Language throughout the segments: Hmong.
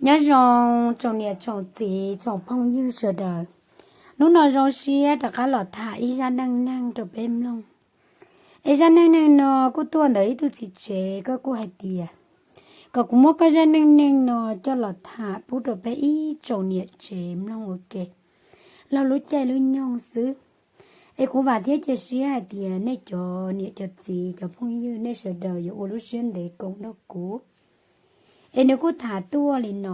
Nyob zoo tsoom niam tsoom txiv tsoom phooj ywg sawv daws. Hnub no zoo siab rov qab los tham ib zaj neej neeg rau peb mloog. Es zaj neej neeg no kuj tuaj ntawm ib tug txiv tsev, koj kuj hais tias kom kuv muab koj zaj neej neeg no coj los tham pub rau peb ib tsoom niam tsev mloog ua ke laug lub caij lub nyoog xwb. Es kuv vam thiab cia siab hais tias nej cov niam cov txiv cov phooj ywg nej sawv daws yuav ua lub siab ntev koom nrog kuv. Es nws kuj tham tuaj li no.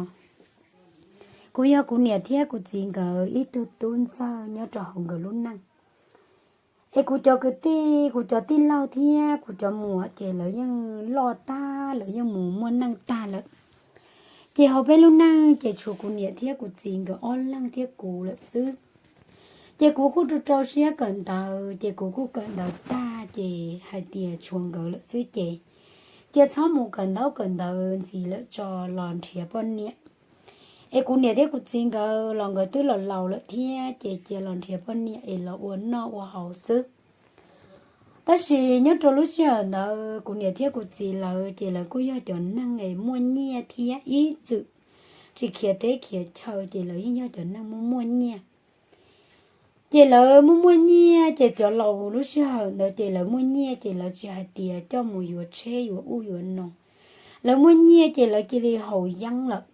Kuv yog kuv niam thiab kuv txiv nkawd ib tug tub ntxawg nyob rau hauv nkawd lub neej. Es kuv cov kwv tij, kuv cov tij laug thiab kuv cov muam ces lawv yeej loj tag, lawv yeej mus muaj neej tag lawm. Ces hauv peb lub neej ces tshuav kuv niam thiab kuv txiv nkawd ob leeg thiab kuv lawm xwb. Ces kuv kuj rau rau siab kawm ntawv, ces kuv kuj kawm ntawv tag ces hais tias tshuav nkawd lawm xwb ces cia txhob mus kawm ntaub kawm ntawv ntxiv lawm tso, los nrhiav poj niam. Es kuv niam thiab kuv txiv nkawd los nkawd twb los laus lawm thiab ces cia los nrhiav poj niam es los ua noj ua haus xwb. Tab sis nyob rau lub sij hawm ntawd kuv niam thiab kuv txiv lawv ces lawv kuj yog cov neeg es muaj nyiaj thiab ib txwm tsis khiav teb khiav chaw ces lawv yeej yog cov neeg muaj muaj nyiaj. Ces lawv muaj muaj nyiaj ces cov laus lub sij hawm ntawd ces lawv muaj nyiaj ces lawv tsis hais tias coj mus yuav tsheb yuav ub yuav no. Lawv muaj nyiaj ces lawv cia li haus yeeb lawm.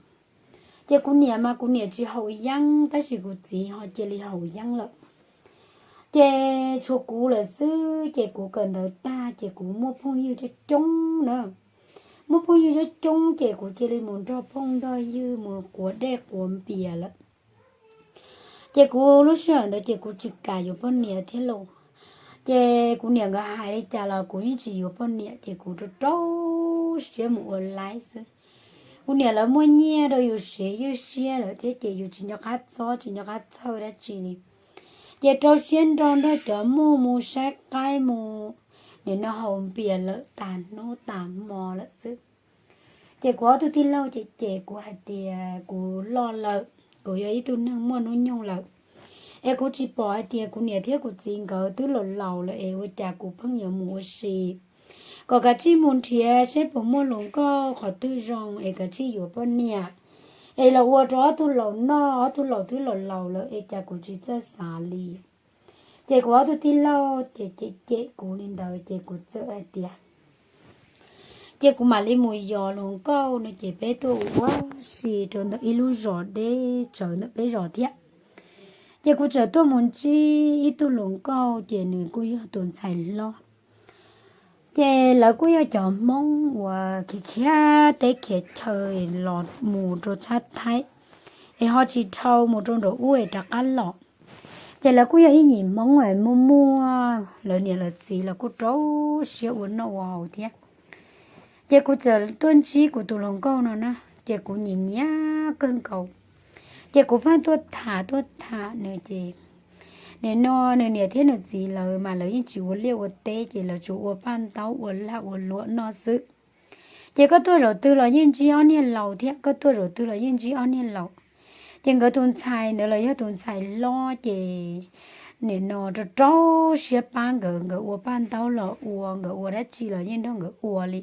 Ces kuv niam mas kuv niam tsis haus yeeb tab sis kuv txiv ho cia li haus yeeb lawm. Ces tshuav kuv lawm xwb ces kuv kawm ntawv tag ces kuv muaj phooj ywg coob coob na. Muaj phooj ywg coob coob ces kuv cia li mus nrog phooj nrog ywg mus quav dej quav npias lawm. Ces kuv lub sij hawm ntawd ces kuv tsis kam yuav poj niam thiab lauj. Ces kuv niam nkawd hais li cas los kuv yeej tsis yuav poj niam ces kuv rau rau siab mus ua laib xwb. Kuv niam lawv muaj nyiaj rau yus siv ywj siab lawm thiab ces yus tsis nco qab txob tsis nco qab txhawj dab tsi li. Ces rau siab nrog nrog cov muj mus saib qaib mus, nim no haus npias lawm tas hnub tas hmo lawm xwb. Ces kuv ob tug tij laug ces ces kuv hais tias kuv loj lawm, kuv yog ib tug neeg muaj hnub nyoog lawm, es kuv tsis pom hais tias kuv niam thiab kuv txiv nkawd twb los laus lawm es ua cas kuv pheej yuav mus ua si. Kom kav tsij mus nrhiav seb puas muaj hluas nkauj qhov twg zoo es kav tsij yuav poj niam es los ua rau ob tug laus noj, ob tug laus twb los laus lawm es cas kuv tsis txawj xav li. Ces kuv ob tug tij laug ces cem cem kuv li ntawd ces kuv txawm hais tias ces kuv mam li mus yos hluas nkauj no ces peb tuaj ua si rau ntawm ib lub zos deb tsawv ntawm peb zos thiab. Ces kuv txawm tuaj mus ntsib ib tug hluas nkauj ces nws kuj yog tus ntxhais hlob. Ces lawv kuj yog cov Hmoob uas khiav khiav teb khiav chaw los mus rau txhab Thaib, es ho tsis dhau mus rau nraum ub es rov qab los. Ces lawv kuj yog ib yim Hmoob es muaj muaj lawv niam lawv txiv los kuj rau siab ua noj ua haus thiab. Ces kuv txawm tuaj ntsib kuv tus hluas nkauj no na, ces kuv nyiam nyiam kawg nkaus. Ces kuv pheej tuaj tham tuaj tham nws ces nim no nws niam thiab nws txiv lawv mas lawv yeej tsis ua liaj ua teb ces lawv tsuas ua paj ntaub ua laj ua luam noj xwb. Ces koj tuaj zaum twg los yeej ntsib ob niag laus thiab, koj tuaj zaum twg los yeej ntsib ob niag laus. Ces nkawd tus ntxhais ntawd los yog tus ntxhais hlob ces nim no rau rau siab pab nkawd, nkawd ua paj ntaub los ua, nkawd ua dab tsi los yeej nrog nkawd ua li.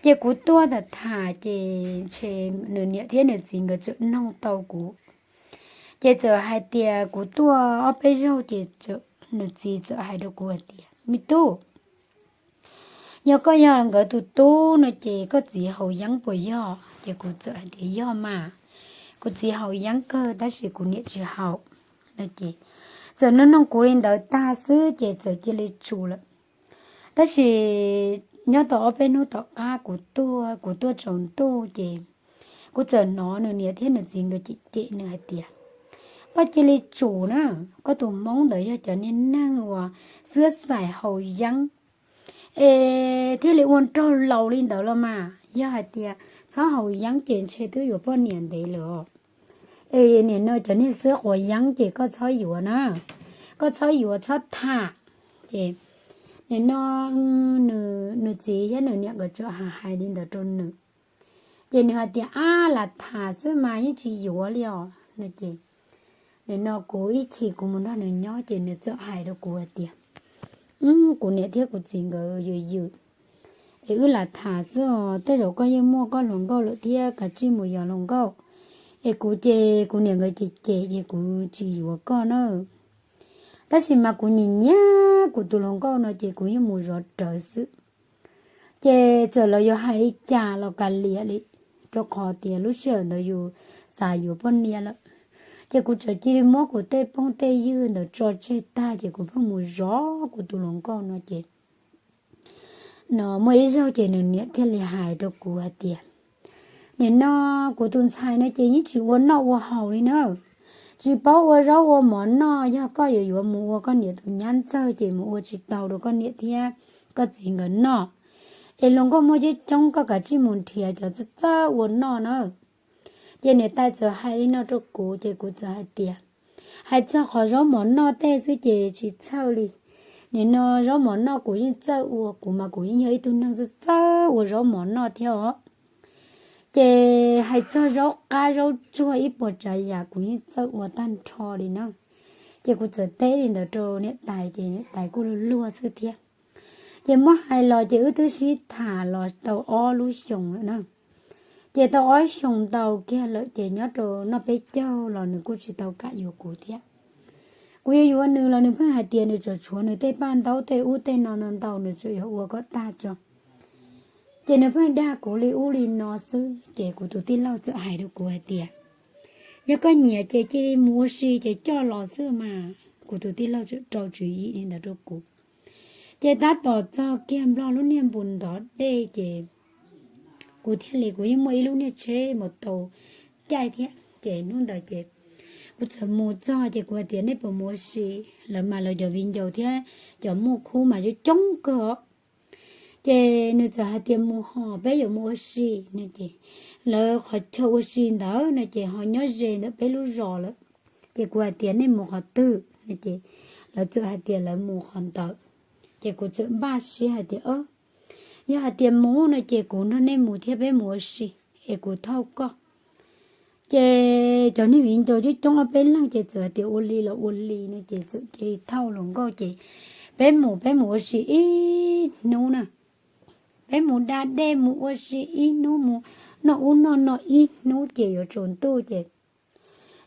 Ces kuv tuaj tham tham ces ntshe nws niam thiab nws txiv nkawd txawm noog tau kuv. Ces txawm hais tias kuv tuaj ob peb zaug ces nws txiv txawm hais rau kuv hais tias, Me tub, yog koj yog nkawd tus tub no ces koj txiv haus yeeb puas yog? Ces kuv txawm hais tias, Yog mas, kuv txiv haus yeeb kawg tab sis kuv niam tsis haus. Ces txawm noog noog kuv li ntawd tag xwb ces txawm cia li tsum lawm. Tab sis nyob tau ob peb hnub tom qab kuv tuaj, kuv tuaj tsaus ntuj ces kuv txawm hnov nws niam thiab nws txiv nkawd cem cem nws hais tias, Koj cia li tsum na, koj tus Hmoob ntawd yog cov niag neeg uas xwb xaim haus yeeb es thiaj li ua nraug laus li ntawd los mas. Yog hais tias txhob haus yeeb ces ntshe twb yuav poj niam ntev lawm os. Es nim no cov niag xwb quav yeeb ces koj txhob yuav na, koj txhob yuav txhob tham. Ces nim no nws txiv thiab nws niam nkawd txawm hais hais li ntawd rau nws. Ces nws hais tias, Ab, lam tham xwb mas yeej tsis yuav li os no ces nim no kuv ib chim kuv mus nrog nws nyob ces nws txawm hais rau kuv hais tias, Kuv niam thiab kuv txiv nkawd yws yws es wb lam tham xwb os, tej zaum koj yeej muaj koj hluas nkauj lawm thiab, kav tsij mus yos hluas nkauj. Es kuv ces kuv niam nkawd cem cem ces kuv tsis yuav koj na. Tab sis mas kuv nyiam nyiam kuv tus hluas nkauj no ces kuv yeej mus zov rawv xwb. Ces txawm lawv yuav hais li cas los kav liam li, rau qhov tias lub sij hawm ntawd yus xav yuav poj niam lawm. Ces kuv txawm cia li muab kuv tej phooj tej ywg ntawd tso tseg tag ces kuv pheej mus zov kuv tus hluas nkauj no ces no muaj ib zaug ces nws niam thiaj li hais rau kuv hais tias, nim no kuv tus ntxhais no ces yeej tsis ua noj ua haus li na, tsis paub ua zaub ua mov noj, yog koj yuav yuav mus ua koj niam tus nyab ntxawg ces mus ua tsis tau rau koj niam thiab koj txiv nkawd noj. Es hluas nkauj muaj coob coob, koj kav tsij mus nrhiav cov txawj txawj ua noj na. Ces niam tais txawm hais li no rau kuv ces kuv txawm hais tias, hais txog qhov zaub mov noj tej xwb ces tsis txhawj li. Nim no zaub mov noj kuv yeej txawj ua, kuv mas kuv yeej yog ib tug neeg txawj txawj ua zaub mov noj thiab os. Ces hais txog zaub qab zaub tsuag ib puas tsav yam kuv yeej txawj ua tag nrho li na. Ces kuv txawm teb li ntawd rau niam tais ces niam tais kuj luag luag xwb thiab. Ces muab hais los ces wb twb sib tham los tau ob lub xyoos lawm na. Ces tau ob xyoos ntau kiag lawm ces nyob rau noj peb caug los nws kuj tsis tau kam yuav kuv thiab. Kuv yuav yuav nws los nws pheej hais tias nws tseem tshuav nws tej paj ntaub tej ub tej no ntau ntau, nws tseem yuav ua kom tag tso. Ces nws pheej dag kuv li ub li no xwb ces kuv tus tij laug txawm hais rau kuv hais tias, yog koj nyiam ces cia li mus ua si ces coj los xwb mas. Kuv tus tij laug tseem rau tswv yim li ntawd rau kuv. Ces tab tom txog kiag Nplog lub niag npus ntov dej ces kuv thiaj li, kuv yeej muaj ib lub niag tsheb mus tau caij thiab ces hnub ntawd ces kuv txawm mus txog ces kuv hais tias nej puas mus ua si, lawv mas lawv cov viv ncaus thiab cov muaj khub mas coob coob kawg os. Ces nws txawm hais tias mus hos peb yuav mus ua si no ces lawv qhov chaw ua si ntawd no ces ho nyob ze ntawm peb lub zos lawm. Ces kuv hais tias nej mus qhov twg no ces lawv txawm hais tias lawv mus qhov ntawd. Ces kuv txawm npaj siab hais tias, yog hais tias mus no ces kuv nrog nej mus thiab peb mus ua si es kuv thauj koj. Ces cov niag viv ncaus coob coob ob peb leeg ces txawm hais tias ua li los ua li no ces txawm cia li thauj hluas nkauj ces peb mus, peb mus ua si ib hnub na. Peb mus da dej mus ua si ib hnub, mus noj ub noj no ib hnub ces yuav tsaus ntuj ces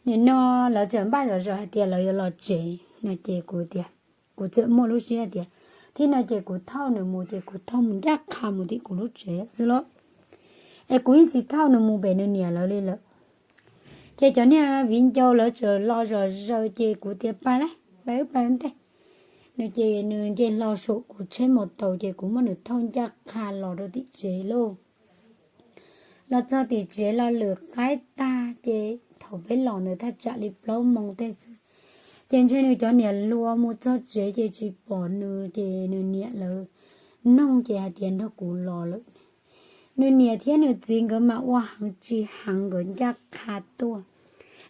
nim no lawv txawm npaj zom zaws hais tias lawv yuav los tsev no ces kuv tias, kuv txawm muaj lub siab tias, thiab no ces kuv thauj nws mus ces kuv thauj mus ncaj qha mus tim kuv lub tsev xwb lauj. Es kuv yeej tsis thauj nws mus pem nws niam lawv li lawm. Ces cov niag viv ncaus lawv txawm los zom zaws ces kuv tias pab lawm, pab wb pab ntej no ces nws nce hlo saum kuv tsheb mus tau ces kuv muab nws thauj ncaj qha los rau tim tsev lauj. Los txog tim tsev los lwm qaib tag ces thaum peb los ntawd thaj tsam li plaub moos tej xwb. Ces ntshe nws cov niam hluas mus txog tsev ces tsis pom nws ces nws niam lawv noog ces hais tias nrog kuv los lawm. Nws niam thiab nws txiv nkawd mas ua heev tsis heev, nkawd ncaj qha tuaj.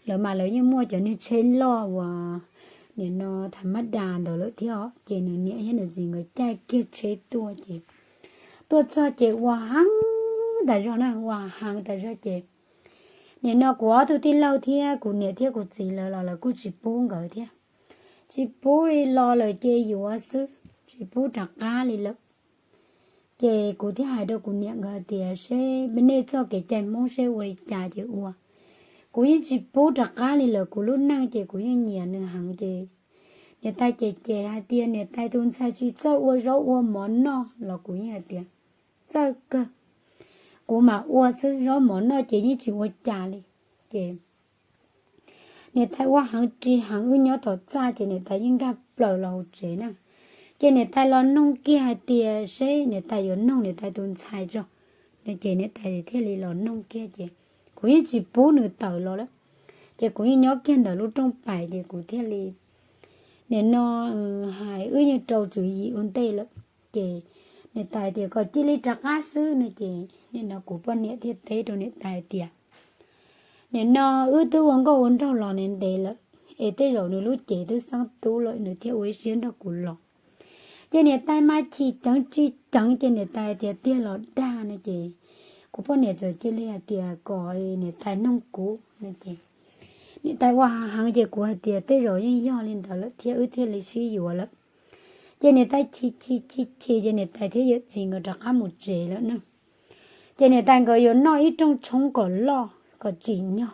Lawv mas lawv yeej muaj cov niag tsheb loj uas nim no tham mab das ntawd lawm thiab os. Ces nws niam thiab nws txiv nkawd caij kiag tsheb tuaj ces tuaj txog ces ua heev tas zog na, ua heev tas zog ces nim no kuv ob tug tij laug thiab kuv niam thiab kuv txiv lawv los lawv kuj tsis pub nkawd thiab. Tsis pub li, los lawm ces yuav xwb, tsis pub rov qab li lawm. Ces kuv thiaj hais rau kuv niam nkawd tias seb nej txoj kev cai Hmoob seb ua li cas ces ua. Kuv yeej tsis pub rov qab li lawm, kuv lub neej ces kuv yeej nyiam nws heev ces niam tais ces ces hais tias niam tais tus ntxhais tsis txawj ua zaub ua mov noj los kuv yeej hais tias txawj kawg. Kuv mam ua xwb, zaub mov noj ces yeej tsis ua cas li. Ces niam tais ua heev ris heev, wb nyob tom txaj ces niam tais yeej nkag plaws los hauv tsev na. Ces niam tais los noog kiag hais tias seb niam tais yuav noog niam tais tus ntxhais tso no ces niam tais thiaj li los noog kiag ces kuv yeej tsis pub nws tawm los lawm. Ces kuv yeej nyob kiag ntawm lub rooj pais ces kuv thiaj li, nim no hais wb yeej rau tswv yim ua ntej lawm. Ces niam tais tias kom cia li rov qab xwb no ces nim no kuv poj niam thiaj teb rau niam tais tias nim no wb twb ua nkauj ua nraug los ntev ntev lawm es tej zaum nws lub cev twb xeeb tub lawm nws thiaj ua ib siab nrog kuv los. Ces niam tais mas chim ceev tsis ceev ces niam tais tias tiag los dag no ces kuv poj niam txawm cia li hais tias kom niam tais noog kuv no ces niam tais ua heev ces kuv hais tias tej zaum yeej yog li ntawd lawm thiab wb thiaj li sib yuav lawm. Ces niam tais chim chim chim chim ces niam tais thiab yawm txiv nkawd rov qab mus tsev lawm na. Ces niam tais nkawd yuav noj ib rooj tshoob kom loj kom tsim nyog.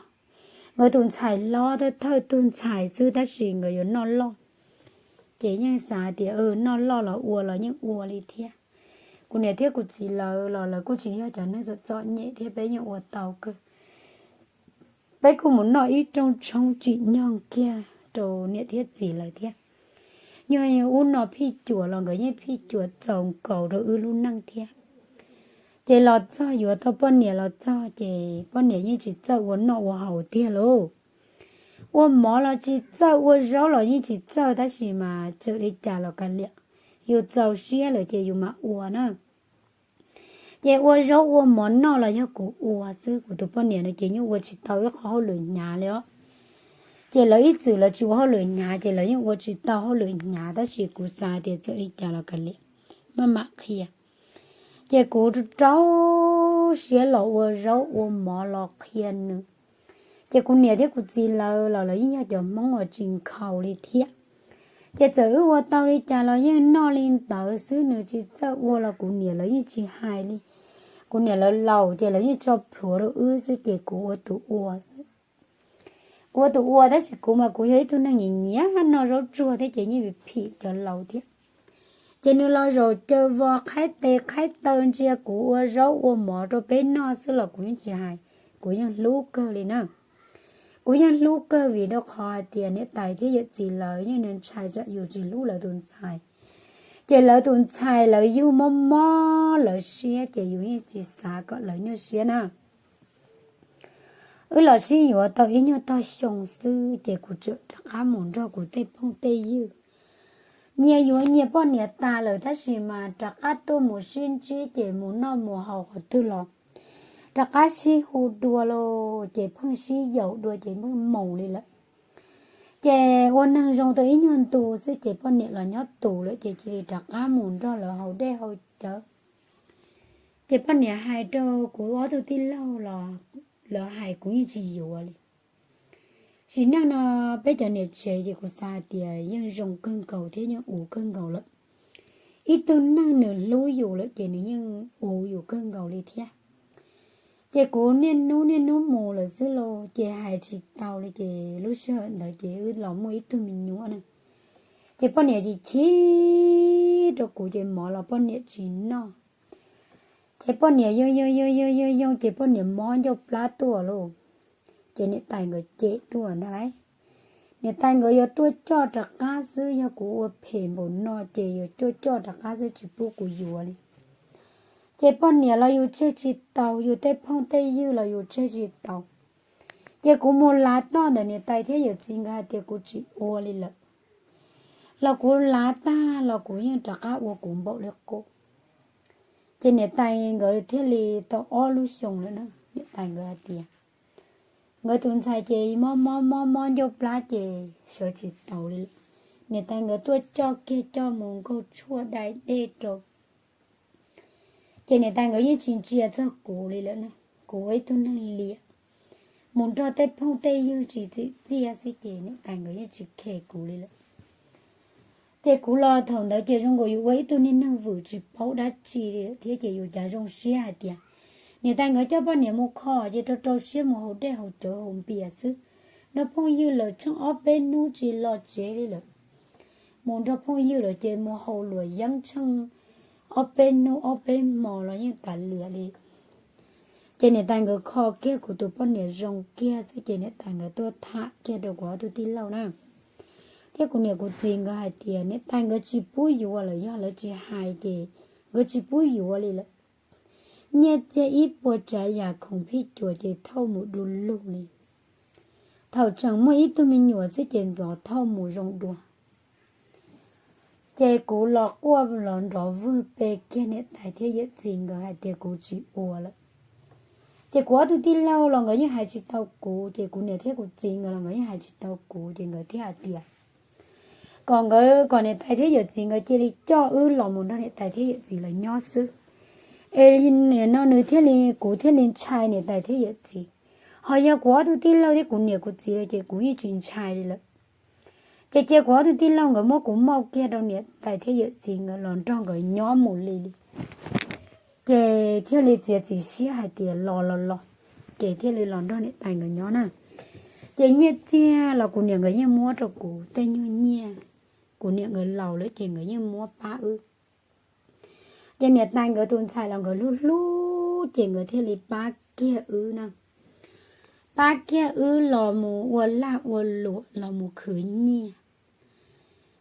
Nkawd tus ntxhais hlob thawj thawj tug ntxhais xwb tab sis nkawd yuav noj loj. Ces yeej xav tias noj loj los ua los yeej ua li thiab. Kuv niam thiab kuv txiv lawv los lawv kuj tsis yog cov neeg txom txom nyem thiab peb yeej ua tau kawg. Peb kuj mus noj ib rooj tshoob tsim nyog kiag rau niam thiab txiv lawv thiab. Yog ub no phij cuam los nkawd yeej phij cuam txaus nkaus rau wb lub neej thiab. Ces los txog yuav tau poj niam los txog ces poj niam yeej tsis txawj ua noj ua haus tiag lauj. Ua mov los tsis txawj, ua zaub los yeej tsis txawj, tab sis mas txawm li cas los kav liam, yus txaus siab lawm ces yus mam ua na. Ces ua zaub ua mov noj los yog kuv ua xwb, kuv tus poj niam no ces yeej ua tsis tau ib qho hauj lwm hnyav li os. Ces lawv ib txwm lawv tsis ua hauj lwm hnyav ces lawv yeej ua tsis tau hauj lwm hnyav, tab sis kuv xav tias txawm li cas los kav liam, maj mam qhia. Ces kuv rau siab los ua zaub ua mov los qhia nws. Ces kuv niam thiab kuv txiv lawv los lawv yeej yog cov Hmoob uas tsis nkhaus li thiab. Ces txawm wb ua tau li cas los yeej noj li ntawd xwb, nws tsis txawj ua los kuv niam lawv yeej tsis hais li. Kuv niam lawv laus ces lawv yeej tso plhuav rau wb xwb ces kuv ua tus ua xwb. Kuv ua tus ua tab sis kuv mas kuv yog ib tug neeg nyiam nyiam noj zaub tsuag thiab ces yeej vim phim cov laus thiab. Ces nws los zaum caw vos qhaib tes qhaib taw ntsia kuv ua zaub ua mov rau peb noj xwb los kuv yeej tsis hais, kuv yeej hlub kawg li na. Kuv yeej hlub kawg vim rau qhov hais tias niam tais thiab yawm txiv lawv yeej ntshai tsam yus tsis hlub lawv tus ntxhais. Ces lawv tus ntxhais lawv yug mob mob lawv siab ces yus yeej tsis xav kom lawv nyuaj siab na. Wb los sib yuav tau ib nyuag tog xyoo xwb ces kuv txawm rov qab mus nrog kuv tej phooj tej ywg nyias yuav nyias poj niam tas lawm tab sis mas rov qab tuaj mus sib ntsib ces mus noj mus haus qhov twg los rov qab sib hu dua los ces pheej sib yaum dua ces pheej mus li lawm. Ces ua neeg zoo tau ib nyuag ntu xwb ces poj niam los nyob tus lawm ces cia li rov qab mus nrog lawv haus dej haus cawv. Ces poj niam hais rau kuv ob tug tij laug los lawv hais kuv yeej tsis yuav li. Sim neej no peb cov niam tsev ces kuv xav hais tias yeej zoo kawg nkaus thiab yeej uv kawg nkaus lawm. Ib tug neeg nws hlub yus lawm ces nws yeej uv yus kawg nkaus li thiab. Ces kuv niaj hnub niaj hnub mus lawm xwb los ces hais tsis tau li ces lub sij hawm ntawd ces wb los muaj ib tug me nyuam na. Ces poj niam chim chim rau kuv ces mov los poj niam tsis noj. Ces poj niam yoo yoo yoo yoo yoo ces poj niam mob ncauj plab tuaj lauj. Ces niam tais nkawd cem tuaj ntag lauj. Niam tais nkawd yuav tuaj coj rov qab xwb, yog kuv ua phem npaum no ces yuav tuaj coj rov qab xwb tsis pub kuv yuav li. Ces poj niam los yus tseg tsis taus, yus tej phooj tej ywg los yus tseg tsis taus. Ces kuv mus lav toj ntawm niam tais thiab yawm txiv nkawd hais tias kuv tsis ua li lawm. Los kuv lav tag los kuv yeej rov qab ua kuv npaum li qub. Ces niam tais nkawd thiaj li tau ob lub xyoo lawm na, niam tais nkawd hais tias nkawd tus ntxhais ces mob mob mob mob ncauj plab ces sawv tsis taus li lawm. Niam tais nkawd tuaj coj kiag coj mus nkaug tshuaj dai dej rau. Ces niam tais nkawd yeej tsis ntsia txog kuv li lawm na. Kuv ua ib tug neeg liam, mus nrog tej phooj tej ywg tsis txim txiaj xwb ces niam tais nkawd yeej tsis khe kuv li lawm. Ces kuv los thaum ntawd ces zoo nkaus yus ua ib tug niag neeg vwm tsis paub dab tsi li lawm thiab ces yus cav zoo siab hais tias niam tais nkawd coj poj niam mus kho ces rau rau siab mus haus dej haus cawv haus npias xwb. Nrog phooj ywg lawm tsheej ob peb hnub tsis los tsev li lawm. Mus nrog phooj ywg lawm ces mus haus luam yeeb tsheej ob peb hnub ob peb hmo los yeej kav liam li. Ces niam tais nkawd kho kiag kuv tus poj niam zoo kiag xwb ces niam tais nkawd tuaj tham kiag rau kuv ob tug tij laug na. Thiab kuv niam kuv txiv nkawd hais tias niam tais nkawd tsis pub yuav lawm, yog lawv tsis hais ces nkawd tsis pub yuav li lawm. Nyiaj txiag ib puas tsav yam khoom phij cuam ces thauj mus du lug li. Thaum tseem muaj ib tug me nyuam xwb ces ntxov thauj mus zoo dua. Ces kuv los quaj los nrov vwg pe kiag niam tais thiab yawm txiv nkawd hais tias kuv tsis ua lawm. Ces kuv ob tug tij laug los nkawd yeej hais tsis tau kuv, ces kuv niam thiab kuv txiv nkawd los nkawd yeej hais tsis tau kuv, ces nkawd thiaj hais tias kom nkawd, kom niam tais thiab yawm txiv nkawd cia li coj wb los mus nrog niam tais thiab yawm txiv lawv nyob xwb. Es nim no nws thiaj li, kuv thiaj li ntshai niam tais thiab yawm txiv. Ho yog kuv ob tug tij laug thiab kuv niam kuv txiv lawm ces kuv yeej tsis ntshai li lawm. Ces cia kuv ob tug tij laug nkawd muab kuv mauj kiag rau niam tais thiab yawm txiv nkawd los nrog nkawd nyob mus li li. Ces thiaj li txiav txim siab hais tias los los los, ces thiaj li los nrog niam tais nkawd nyob na. Ces nyiaj txiag los kuv niam nkawd yeej muab rau kuv tej nyuag nyiaj, kuv niam nkawd laus lawm ces nkawd yeej muab pab wb. Ces niam tais nkawd tus ntxhais los nkawd hlub hlub ces nkawd thiaj li pab kiag wb na, pab kiag wb los mus ua laj ua luam los mus khwv nyiaj.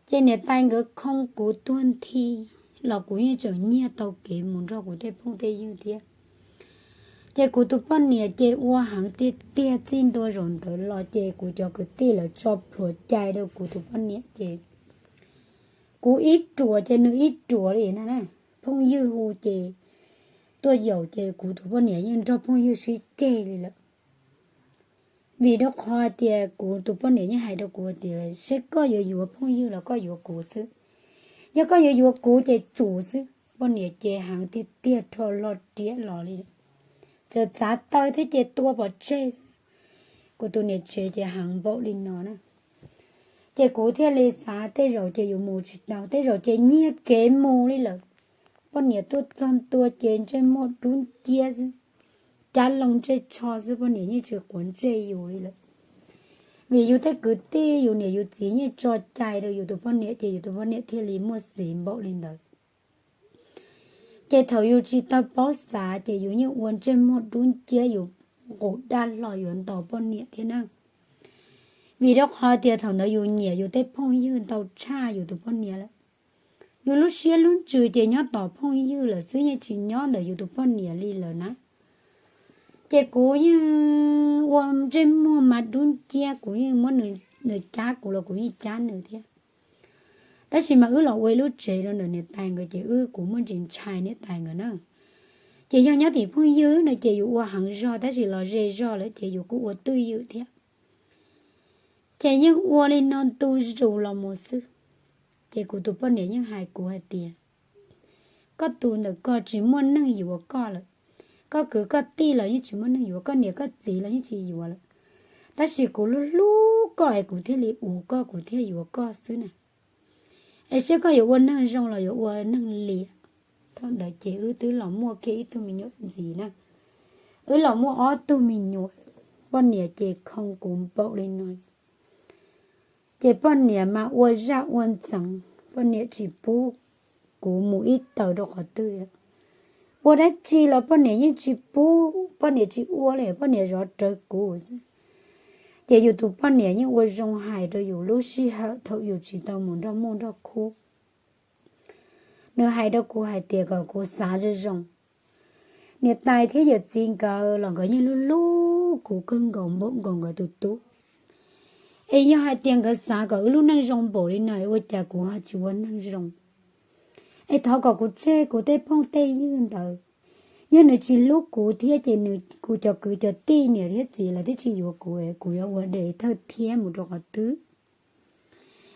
Ces niam tais nkawd khoo kuv tuag nthi los kuv yeej tseem nyiag tau kev mus nrog kuv tej phooj tej ywg thiab. Ces kuv tus poj niam ces ua heev tiag tiag, txij ntua zaum ntawd los ces kuv cov kwv tij lawv tso plhuav cai rau kuv tus poj niam ces kuv ib ruam ces nws ib ruam li na. Phooj ywg hu ces tuaj yaum ces kuv tus poj niam yeej nrog phooj ywg sib ceg li lawm. Vim rau qhov hais tias kuv tus poj niam yeej hais rau kuv tias seb koj yuav yuav phooj ywg los koj yuav kuv xwb. Yog koj yuav yuav kuv ces tsum xwb. Poj niam ces heev tiag tiag rho hlo riam los li, txawm txav taw thiab ces tua pov tseg xwb. Kuv tus niam tsev ces heev npaum li no na. Ces kuv thiaj li xav tej zaum ces yuav mus tsis tau, tej zaum ces nyiag kev mus li lawm. Poj niam tuaj txog ntua ces ntsej muag dub nciab xwb, cab loo ntsej tsho xwb, poj niam yeej tsis quav ntsej yus li lawm. Vim yus tej kwv tij yus niam yus txiv yeej tso cai rau yus tus poj niam ces yus tus poj niam thiaj li muaj xiv npaum li ntawd. Ces thaum yus tsis tau paub xav ces yus yeej ua ntsej muag dub nciab yus nqus dab hlo yuav ntaus poj niam thiab na. Vim rau qhov tias thaum ntawd yus nyiam yus tej phooj ywg ntau tshaj yus tus poj niam lawm. Yus lub siab lub ntsws ces nyob tom phooj ywg lawm xwb, yeej tsis nyob ntawm yus tus poj niam li lawm na. Ces kuv yeej ua ntsej muag mas dub nciab, kuv yeej muab nws cab kuv los kuv yeej cab nws thiab. Tab sis mas wb los ua ib lub tsev rau ntawm niam tais nkawd ces wb kuv muaj ntsis ntshai niam tais nkawd na. Ces yog nyob tim phooj ywg no ces yus ua heev zog tab sis los ze zog lawm ces yus kuj ua twj ywm thiab. Ces yeej ua li no ntu zus los mus xwb. Ces kuv tus poj niam yeej hais kuv hais tias, koj tus ntawm ko tsis muaj neeg yuav koj lawm. Koj kwv koj tij los yeej tsis muaj neeg yuav, koj niam koj txiv los yeej tsis yuav lawm. Tab sis kuv hlub hlub koj es kuv thiaj li ua koj, kuv thiaj yuav koj xwb na. Es seb koj yuav ua neeg zoo los yuav ua neeg liam. Thaum ntawd ces wb twb los muaj kiag ib tug me nyuam ntxiv na. Wb los muaj ob tug me nyuam, poj niam ces khoo kuv npaum li no. Ces poj niam mas ua zaj ua ntxeev, poj niam tsis pub kuv mus ib taws rau qhov twg. Ua dab tsi los poj niam yeej tsis pub, poj niam tsis ua li, poj niam zov rawv kuv xwb. Ces yus tus poj niam yeej ua zoo hais rau yus lub sij hawm thaum yus tsis tau mus nrog muj nrog khub. Nws hais rau kuv hais tias kom kuv xav zoo zoo. Niam tais thiab yawm txiv nkawd los nkawd yeej hlub hlub kuv kawg nkaus npaum nkaus nkawd tus tub. Es yog hais tias nkawd xav kom wb lub neej zoo npaum li no es ua cas kuv ho tsis ua neeg zoo? Es thov kom kuv tseg kuv tej phooj tej ywg ntawd. Yog nws tsis hlub kuv thiab ces nws, kuv cov kwv cov tij niam thiab txiv lawv twb tsis yuav kuv, kuv yuav ua dam thawj thiab mus rau qhov twg?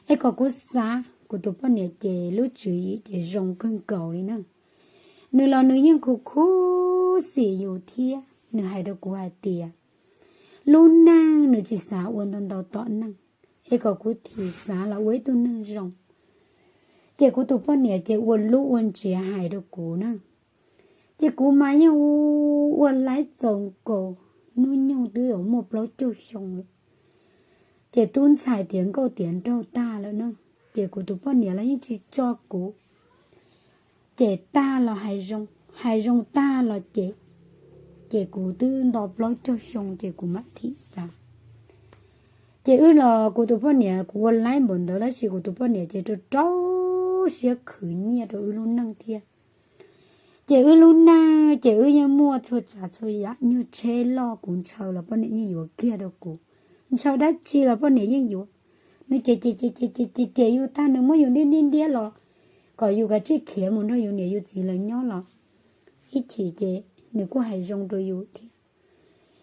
Es kom kuv xav, kuv tus poj niam ces lub tswv yim ces zoo kawg nkaus li na. Nws los nws yeej khuv khuv xim yus thiab, nws hais rau kuv hais tias lub neej nws tsis xav ua ntau ntau tom neej, es kom kuv thim xav los ua ib tug neeg zoo. Ces kuv tus poj niam ces ua lub ua ntsiav hais rau kuv na. Ces kuv mas yeej ua laib txaus nkaus, hnub nyoog twb yuav muaj plaub caug xyoo lawm. Ces tub ntxhais tiav nkauj tiav nraug tag lawm na, ces kuv tus poj niam los yeej tsis tso kuv. Ces tag los hais zoo, hais zoo tag los ces, ces kuv twb nto plaub caug xyoo ces kuv mam thim xav. Ces wb los kuv tus poj niam, kuv ua laib npaum ntawd tab sis kuv tus poj niam ces rau rau siab khwv nyiaj rau wb lub neej thiab. Ces wb lub neej ces wb yeej muaj txhua tsav txhua yam, nyuag tsheb loj kuv ntshaw los poj niam yeej yuav kiag rau kuv, ntshaw dab tsi los poj niam yeej yuav. Nws ces ces ces ces ces ces yus tag, nws muab yus ntiab ntiab ntiab los kom yus kav tsij khiav mus nrog yus niam yus txiv lawv nyob los ib chim ces nws kuj hais zoo rau yus thiab.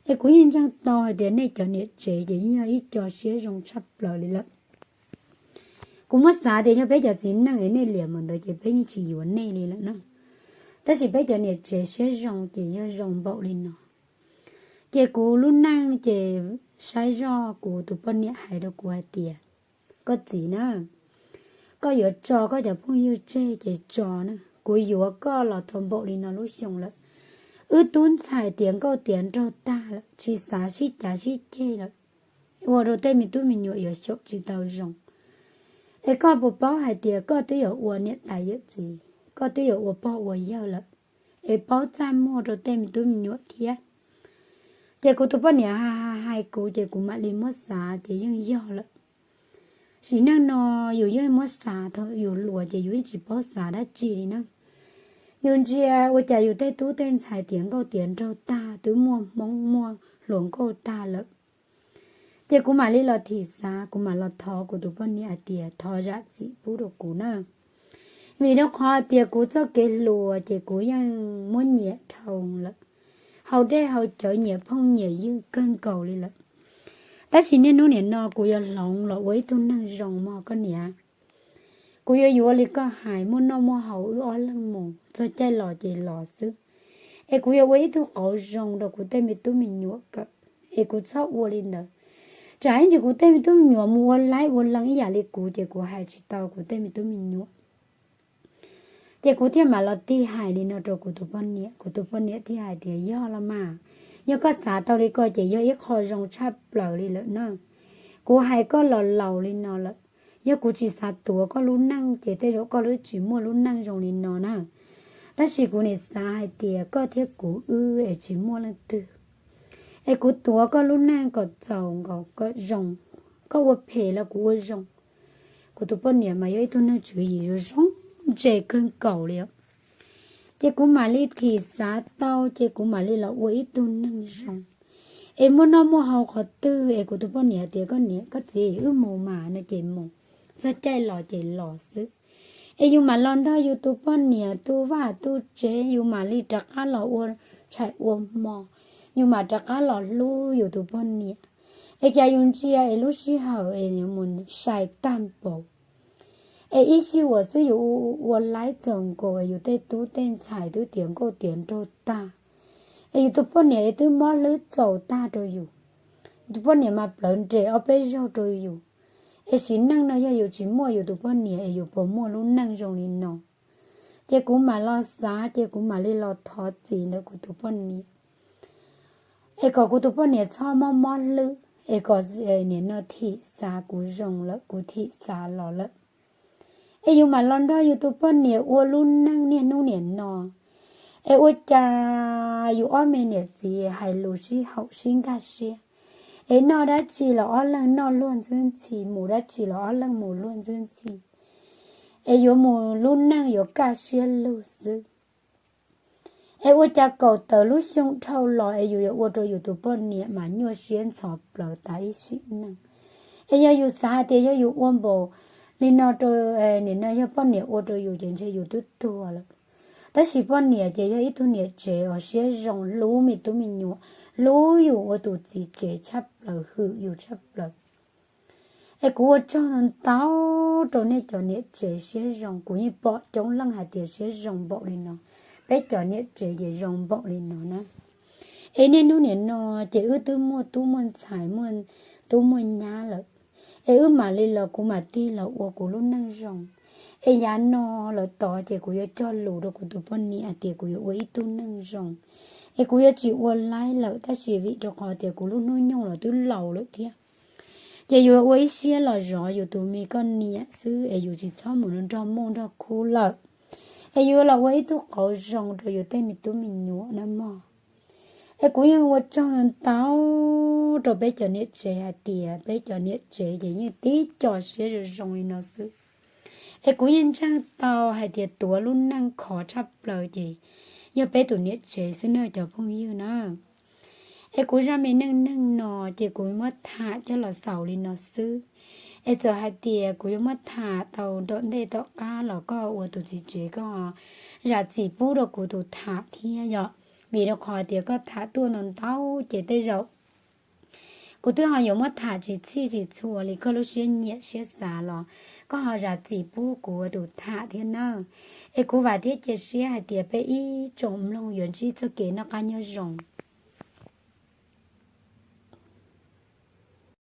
Es kuv yeej ntseeg tau hais tias nej cov niam tsev ces yeej yog ib co siab zoo tshaj plaws li lawm. Kuv muab xav tias yog peb cov txiv neej es nej liam mus ntawd ces peb yeej tsis yuav nej li lawm na. Tab sis peb cov niam tsev siab zoo ces yog zoo npaum li no. Ces kuv lub neej ces saib zoj kuv tus poj niam hais rau kuv hais tias, koj txiv na, koj yuav tso koj cov phooj ywg tseg ces tso na. Kuv yuav koj los tau npaum li no lub xyoo lawm. Wb tub ntxhais tiav nkauj tiav nraug tag lawm, tsis xav sib cav sib ceg lawm, ua rau tej me tub me nyuam yuav xyaum tsis tau zoo. Es koj puas paub hais tias koj twb yuav ua niam tais yawm txiv, koj twb yuav ua pog ua yawg lawm, es paub txaj muag rau tej me tub me nyuam thiab. Ces kuv tus poj niam hais hais kuv ces kuv mam li muab xav ces yeej yog lawm. Sim neej no yus yeej muab xav thaum yus hluas ces yus yeej tsis paub xav dab tsi li na. Yus ntsia ua cas yus tej tub tej ntxhais tiav nkauj tiav nraug tag twb muaj hmoob muaj hluas nkauj tag lawm. Ces kuv mam li los thim xav, kuv mam los thov kuv tus poj niam hais tias thov zam txim pub rau kuv na. Vim rau qhov tias kuv txoj kev hluas ces kuv yeej muab nyiam dhau lawm, haus dej haus cawv nyiam phooj nyiam ywg kawg nkaus li lawm. Tab sis niaj hnub nim no kuv yuav hloov los ua ib tug neeg zoo mog koj niam. Kuv yuav yuav li koj hais, muaj noj muaj haus wb ob leeg mus, txog caij los ces los xwb. Es kuv yuav ua ib tug qauv zoo rau kuv tej me tub me nyuam kawm, es kuv txhob ua li ntawd. Tsam ib ntsis kuv tej me tub me nyuam mus ua laib ua lees ib yam li kuv ces kuv hais tsis tau kuv tej me tub me nyuam. Ces kuv thiaj mam los tig hais li no rau kuv tus poj niam, kuv tus poj niam thiaj hais tias yog los mas, yog koj xav tau li ko ces yog ib qho zoo tshaj plaws li lawm na. Kuv hais koj los laus li no lawm, yog kuv tsis xav tuav koj lub neej ces tej zaum koj lub tsis muaj lub neej zoo li no na. Tab sis kuv nim xav hais tias koj thiab kuv wb es tsis muaj leej twg, es kuv tuav koj lub neej kom txaus nkaus kom zoo, koj ua phem los kuv ua zoo. Kuv tus poj niam mas yog ib tug neeg tswv yim zoo zoo ntse kawg nkaus li. Ces kuv mam li thim xav tau ces kuv mam li los ua ib tug neeg zoo. Es muaj noj muaj haus qhov twg es kuv tus poj niam tias koj niam koj txiv wb mus mas no ces mus, txog caij los ces los xwb. Es yus mam los nrog yus tus poj niam tu vaj tu tsev, yus mam li rov qab los ua tshais ua hmo, yus mam rov qab los hlub yus tus poj niam. Es cas yus ntsia es lub sij hawm es yuav mus sai tag npaum. Es ib sij huam xwb yus ua laib txaus nkaus es yus tej tub tej ntxhais twb tiav nkauj tiav nraug tag, es yus tus poj niam es twb mob hlwb txaus tag rau yus. Yus tus poj niam mas plawv nres ob peb zaug rau yus. Es sim neej no yog yus tsis muaj yus tus poj niam es yus puas muaj lub neej zoo li no? Ces kuv mam los xav ces kuv mam li los thov txim ntawm kuv tus poj niam, es kom kuv tus poj niam txhob mob mob hlwb, es kom nim no thim xav kuv zoo lawm, kuv thim xav los lawm. Es yus mam los nrog yus tus poj niam ua lub neej niaj hnub nim no. Es ua cas yus ob me niam txiv hais lus sib haum sib nkag siab, es noj dab tsi los ob leeg noj luag ntxwb ntxhi, mus dab tsi los ob leeg mus luag ntxwb ntxhi, es yuav mus lub neej yuav kaj siab lug xwb. Es ua cas kaum tawm lub xyoo dhau los es yus yuav ua rau yus tus poj niam mas nyuaj siab ntxhov plawv tas ib sim neej. Es yog yus xav hais tias yog yus ua npaum li no rau, nim no yog poj niam ua rau yus ces ntshe yus twb tuag lawm. Tab sis poj niam ces yog ib tug niam tsev uas siab zoo hlub me tub me nyuam, hlub yus ua tus txiv tsev tshaj plaws, hwm yus tshaj plaws. Es kuv ua tsaug ntau ntau rau nej cov niam tsev siab zoo, kuv yeej pom coob leej hais tias siab zoo npaum li no, peb cov niam tsev ces zoo npaum li no na. Es niaj hnub nim no ces wb twb muaj tub muaj ntxhais, muaj tub muaj nyab lawm, es wb mam li los kuv mam tig los ua kuv lub neej zoo. Es yav no lawm tod ces kuv yuav cog lus rau kuv tus poj niam hais tias kuv yuav ua ib tug neeg zoo, es kuv yuav tsis ua laib lawm, tab sis vim rau qhov tias kuv lub hnub nyoog los twb laus lawm thiab, ces yuav ua ib siab los zov yus tus me koj niam xwb es yus tsis txhob mus nrog muj nrog khub lawm, es yuav los ua ib tug qauv zoo rau yus tej me tub me nyuam na mog. Es kuv yeej ua tsaug ntau ntau rau peb cov niam tsev hais tias peb cov niam tsev ces yeej tib co siab zoo zoo li no xwb. Es kuv yeej ntseeg tau hais tias tuav lub neej khov tshaj plaws ces yog peb tus niam tsev xwb na cov phooj ywg na. Es kuv zaj me neej neeg no ces kuv muab tham coj los xaus li no xwb. Es txawm hais tias kuv yuav muab tham tau nram ntej tom qab los koj ua tus txiv tsev koj zam txim pub rau kuv tus tham thiab yom, vim rau qhov tias koj tham tuaj ntau ntau ces tej zaum kuv twb ho yuav muab tham tsis txhij tsis txhua li koj lub siab nyiam siab xav los koj ho zam txim pub kuv ua tus tham thiab nawb. Es kuv vam thiab cia siab hais tias peb ib tsoom mloog yuav ntsib txoj kev noj qab nyob zoo.